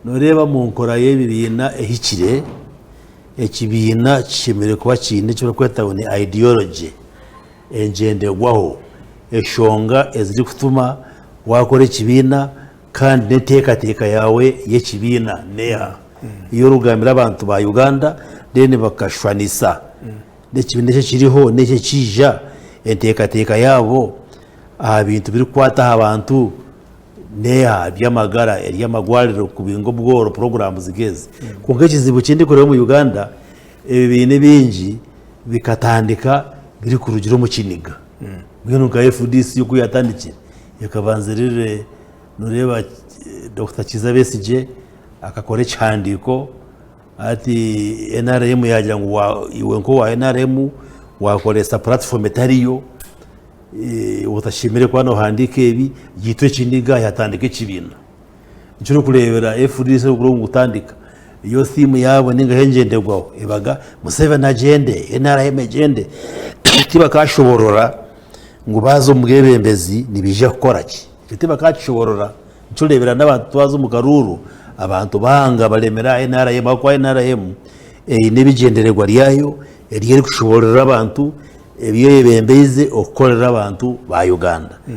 Nooreeba omu nkora y'ebibiina ehikire, ekibiina kishemereire kuba kiine eki barikweta ngu ni ideology, engyenderwaho, eshonga ezirikutuma waakora ekibiina kandi n'enteekateeka yaawe y'ekibiina n'eha ei orikugambira abantu ba Uganda then bakashushanisa n'ekibiina eki ekiriho n'eki ekiija, enteekateeka yaabo aha bintu birikukwata aha bantu n'eha eby'amagara, eby'amarwariro, kubinga obworo, puroguraamuzi nk'ezi. Kwonka ekizibu eki ndikureeba omu Uganda, ebibiina ebingi bikatandika birikurugira omu kiniga. Mbwenu nka FDC oku yaatandikire, ekabanza erire nooreeba Dokita Kiiza Besigye akakora ekihandiiko hati NRM yaagira ngu iwe nk'owa NRM waakoresa puratifoomu etariyo, otashemereire kuba nohandiika ebi, yaitwa ekiniga yatandika ekibiina. Nikyo orikureebera FDC oku erikutandika, yo thiimu yaabo ninga shi engyenderwaho ebaga Museveni agyende, NRM egyende, tibakashoborora ngu baaza omu bwebembezi nibaija kukora ki. Ekyo tibakakishoborora. Nikyo oreebera n'abantu twaza omu karuuru, abantu banga baremera aha NRM ahabw'okuba NRM eine ebigyendererwa ryayo eri erikushobororera abantu ebi eyebembeize okukorera abantu ba Uganda.